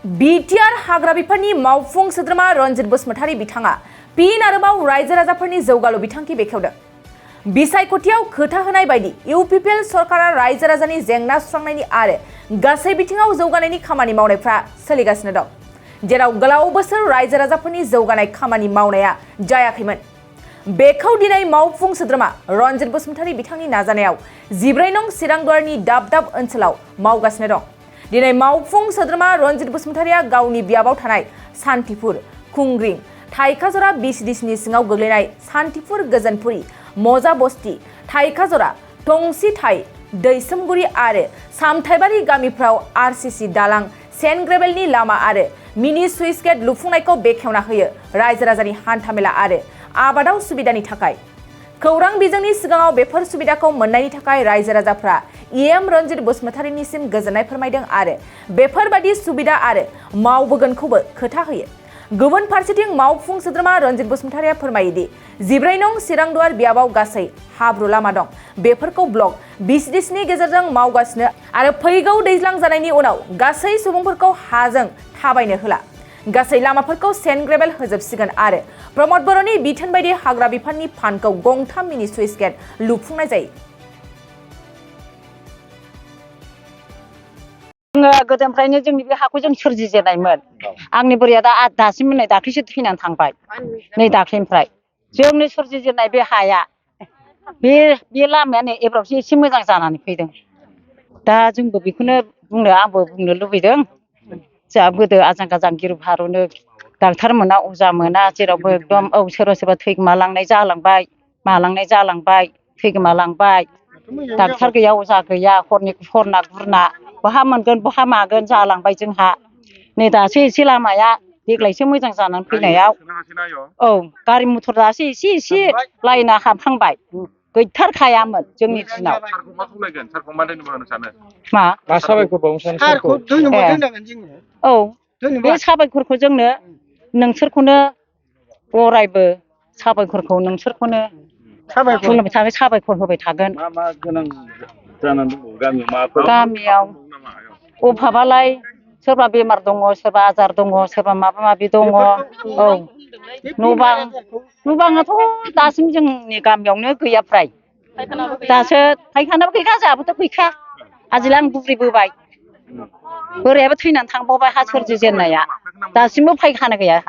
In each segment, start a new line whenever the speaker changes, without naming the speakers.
BTR हाग्रा बिफाननि मावफुं सोद्रोमा रन्जित बसुमतारी बिथाङा फिन आरोबाव रायजो राजाफोरनि जौगालु बिथांखि बेखेवदों। बिसायख'थियाव खोथा होनाय बायदि इउपिपिएल सरकारा रायजो राजानि जेंना सुस्रांनायनि आरो गासै बिथिङाव जौगानायनि खामानि मावनायफ्रा सोलिगासिनो दं, जेराव गोलाव बोसोर रायजो राजाफोरनि जौगानाय खामानि मावनाया जायाखैमोन। बेखौ दिनै मावफुं सोद्रोमा रन्जित बसुमतारी बिथांनि नाजानायाव 14 नं चिरांदुवारनि दाब दाब ओनसोलाव मावगासिनो दं। दिनै मावफुं सोद्रोमा रन्जित बसुमतारीया गावनि बियाबाव थानाय सान्थिपुर, खुंग्रिं, थाइखाजरा बिसिडिसिनि सिङाव गोग्लैनाय सान्थिपुर गोजोनपुरी, मजा बस्ती, थाइखाजरा, टंसि थाइ, दैसोमगुरि आरो सामथाइबारि गामिफ्राव आरसिसि दालां, सेन्ट ग्रेभेलनि लामा आरो मिनि सुइस गेट लुफुंनायखौ बेखेवना होयो रायजो राजानि हान्थामेला आरो आबादाव सुबिदानि थाखाय। खौरां बिजोंनि सिगाङाव बेफोर सुबिदाखौ मोननायनि थाखाय रायजो राजाफ्रा इएम रन्जित बसुमतारीनिसिम गोजोननाय फोरमायदों आरो बेफोरबायदि सुबिदा आरो मावबोगोनखौबो खोथा होयो। गुबुन फारसेथिं मावफुं सोद्रोमा रन्जित बसुमतारीया फोरमायोदि 14 नं चिरांदुवार बियाबाव गासै हाब्रु लामा दं। बेफोरखौ ब्लक बिसिडिसिनि गेजेरजों मावगासिनो आरो फैगौ दैज्लां जानायनि उनाव गासै सुबुंफोरखौ हाजों थाबायनो होला। गासै लामाफोरखौ सेन्ट ग्रेभेल होजोबसिगोन आरो प्रमद बर'नि बिथोन बायदि हाग्रा बिफाननि फान्डखौ गंथाम मिनि सुइस गेट लुफुंनाय जायो।
गोदोनिफ्रायनो जोंनि बे हाखौ जों सोरजिजेननायमोन। आंनि बोराया दासिम नै दाख्लैसो थैनानै थांबाय, नै दाख्लैनिफ्राय जोंनो सोरजिजेननाय बे हाया बे लामाया नै एबारावसो एसे मोजां जानानै फैदों। दा जोंबो बेखौनो आंबो बुंनो लुबैदों। जोंहा गोदो आजां गाजां गिरु फारुनो डाक्टार मोना अजा मोना जेरावबो एकदम सोरबा सोरबा थैगोमालांनाय जालांबाय, मालांनाय जालांबाय, थैगोमालांबाय। डाक्टार गैया अजा गैया हरना गुरना बहा मोनगोन बहा मागोन जालांबाय जोंहा। नै दासो एसे लामाया देग्लायसो मोजां जानानै फैनायाव गारि मथर दासो एसे लाइना हाबहांबाय, गैथारखायामोन जोंनि दिनाव। बे साबायखरखौ जोंनो नोंसोरखौनो अरायबो साबायखरखौ नोंसोरखौनो खुलुमबाय थागोन, साबायखर होबाय थागोन। गामियाव अभाबालाय सोरबा बेमार दङ, सोरबा आजार दङ, सोरबा माबा माबि दङ। न' बाङाथ' दासिम जोंनि गामियावनो गैया फ्राय। दासो फायखानाबो गैखा, जोंहाबोथ' गैखा। आजिखालि आं बुरिबोबाय, बोरायाबो थैनानै थांबावबाय हा सोरजिजेननाया। दासिमबो फायखाना गैया।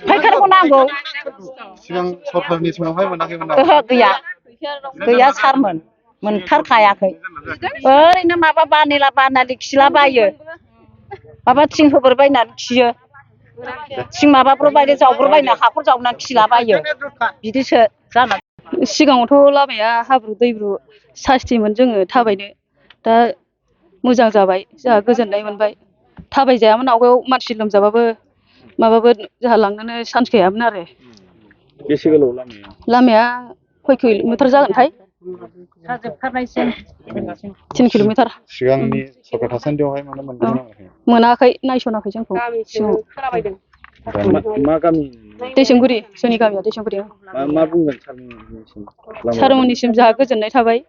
फायखानाखौ नांगौ।
सिगां सरखारनि समावहाय मोनाखैमोन?
ओहो गैया सारमोन, मोनथारखायाखै। ओरैनो माबा बानालि खिलाबायो, माबा थिं होब्रबायनानै खियो, थिं माबाब्रबायनो जावब्रबायनो हाखर जावनानै खिलाबायो, बिदिसो जानानै।
सिगाङावथ' लामाया हाब्रु दैब्रु सास्तिमोन, जोङो थाबायनो। दा मोजां जाबाय, जोंहा गोजोननाय मोनबाय। थाबायजायामोन आवगायाव, मानसि लोमजाबाबो माबाबो जोंहा लांनोनो चान्स गैयामोन आरो।
बेसे गोलाव लामाया?
लामाया खय किल'मिटार जागोनथाय? 3 किल'मिटार।
सिगांनि सरखार थासान्दियावहाय
मोनाखै, नायस'नाखै जोंखौ।
मा गामि?
दैसोमगुरि, जोंनि गामिया दैसोमगुरि।
मा बुंगोन
सारमोननिसिम जोंहा गोजोननाय थाबाय।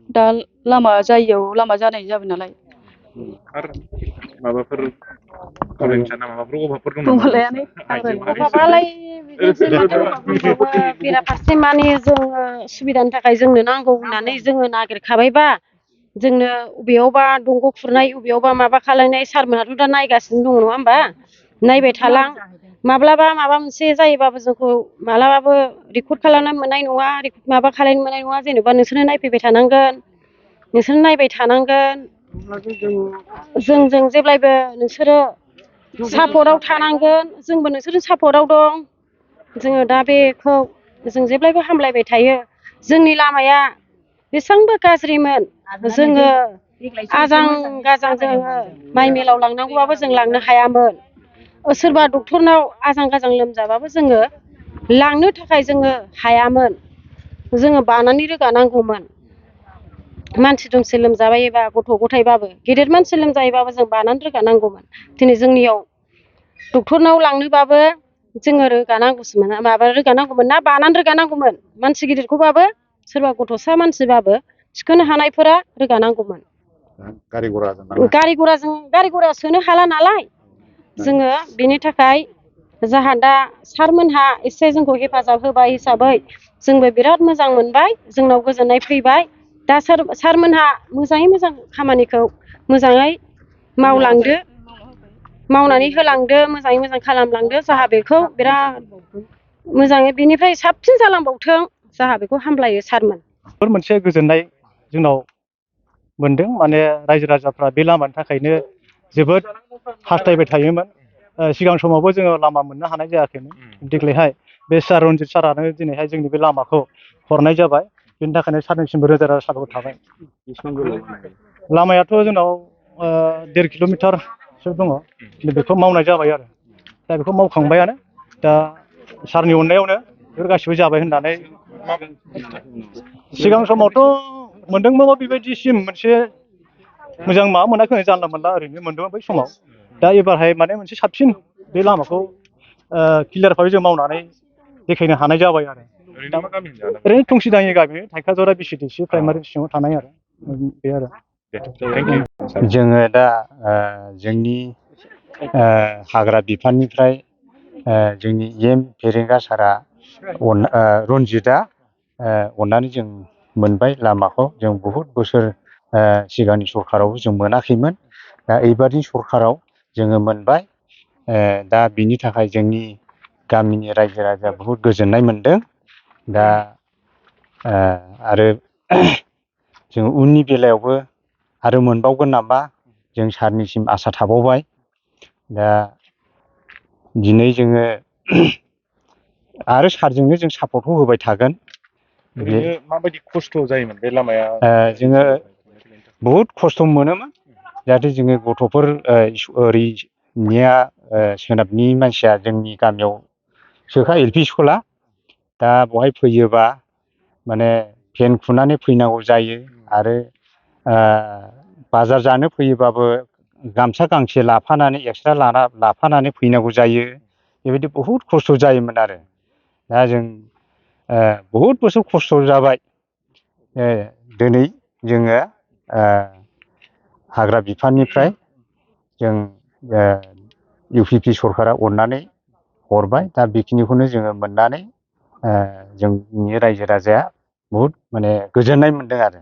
दा लामा जायियाव लामा जानाय जाबाय नालाय।
माबाफोर
अभाबालाय बेराफारसे माने जोङो सुबिदानि थाखाय जोंनो नांगौ होननानै जोङो नागिरखाबायबा, जोंनो बबेयावबा दंग' खुरनाय, बबेयावबा माबा खालायनाय, सारमोनहाथ' दा नायगासिनो दङ नङा होमबा? नायबाय थालां, माब्लाबा माबा मोनसे जायोबाबो जोंखौ मालाबाबो रेकर्ड खालामनो मोननाय नङा, माबा खालामनो मोननाय नङा। जेनेबा नोंसोरनो नायफैबाय थानांगोन, नोंसोर नायबाय थानांगोन। जोंजों जेब्लायबो नोंसोरो सापर्टआव थानांगोन, जोंबो नोंसोरजों सापर्टआव दं। जोङो दा बेखौ जों जेब्लायबो हामलायबाय थायो। जोंनि लामाया बेसेबांबो गाज्रिमोन, जोङो आजां गाजां जोङो माइ मिलाव लांनांगौबाबो जों लांनो हायामोन। सोरबा डक्टरनाव आजां गाजां लोमजाबाबो जोङो लांनो थाखाय जोङो हायामोन, जोङो बानानै रोगानांगौमोन। मानसि दुमसि लोमजाबायोबा, गथ' गथायबाबो, गेदेर मानसि लोमजायोबाबो जों बानानै रोगानांगौमोन। दिनै जोंनियाव डक्टरनाव लांनोबाबो जोङो रोगानांगौमोन ना बानानै रोगानांगौमोन। मानसि गिदिरखौबाबो सोरबा गथ'सा मानसिबाबो थिखोनो हानायफोरा रोगानांगौमोन।
गारि घराजों
गारि घरा सोनो हाला नालाय जोङो बेनि थाखाय जाहा दा सारमोनहा एसे जोंखौ हेफाजाब होबाय हिसाबै जोंबो बिराद मोजां मोनबाय, जोंनाव गोजोननाय फैबाय। दा सारमोनहा मोजाङै मोजां खामानिखौ मोजाङै मावलांदो, मावनानै होलांदो, मोजाङै मोजां खालामलांदो। जाहा बेखौ बिराद मोजाङै बेनिफ्राय साबसिन जालांबावथों, जाहा बेखौ हामब्लायो सारमोन।
मोनसे गोजोननाय जोंनाव मोनदों, माने रायजो राजाफ्रा बे लामानि थाखायनो जोबोद हास्थायबाय थायोमोन। सिगां समावबो जोङो लामा मोननो हानाय जायाखैमोन। देग्लायहाय बे सार रन्जित सारानो दिनैहाय जोंनि बे लामाखौ हरनाय जाबाय। बेनि थाखायनो सारनिसिमबो रोजा रोजा साबायखर थाबाय। लामायाथ' जोंनाव 1.5 किल'मिटारसो दङ। बेखौ मावनाय जाबाय आरो दा बेखौ मावखांबायानो। दा सारनि अननायावनो बेफोर गासिबो जाबाय होननानै। सिगां समावथ' मोनदोंबाबो बेबायदिसिम मोनसे मोजां माबा मोनाखै, जानला मोनला ओरैनो मोनदोंमोन बै समाव। दा एबारहाय माने मोनसे साबसिन बे लामाखौ क्लियार भाबै जों मावनानै देखायनो हानाय जाबाय आरो। ओरैनो थंसिदाङि गामि, थाइखाजरा बिसिडिसि प्राइमारि सिङाव थानाय आरो बे आरो।
जोङो दा जोंनि हाग्रा बिफाननिफ्राय जोंनि EM फेरेंगा सारा रन्जितआ अननानै जों मोनबाय लामाखौ। जों बहुद बोसोर सिगांनि सरखारावबो जों मोनाखैमोन। दा एबारनि सरखाराव जोङो मोनबाय। दा बिनि थाखाय जोंनि गामिनि रायजो राजाया बहुद गोजोननाय मोनदों। दा आरो जों उननि बेलायावबो आरो मोनबावगोन नामा जों सारनिसिम आसा थाबावबाय। दा दिनै जोङो आरो सारजोंनो जों सापर्टखौ होबाय थागोन।
माबायदि खस्थ' जायोमोन बे लामाया?
जोङो बहुद खस्थ' मोनोमोन। जाहाथे जोङो गथ'फोर ओरैनिया सोनाबनि मानसिया जोंनि गामियाव सोखा LP स्कुला। दा बेवहाय फैयोबा माने फेन खुनानै फैनांगौ जायो। आरो बाजार जानो फैयोबाबो गामसा गांसे लाफानानै एक्सट्रा लाफानानै फैनांगौ जायो। बेबायदि बहुद खस्थ' जायोमोन आरो। दा जों बहुद बोसोर खस्थ' जाबाय। दिनै जोङो हाग्रा बिफाननिफ्राय जों UPP सरखारा अननानै हरबाय। दा बेखिनिखौनो जोङो मोननानै जोंनि रायजो राजाया बहुद माने गोजोननाय मोनदों आरो।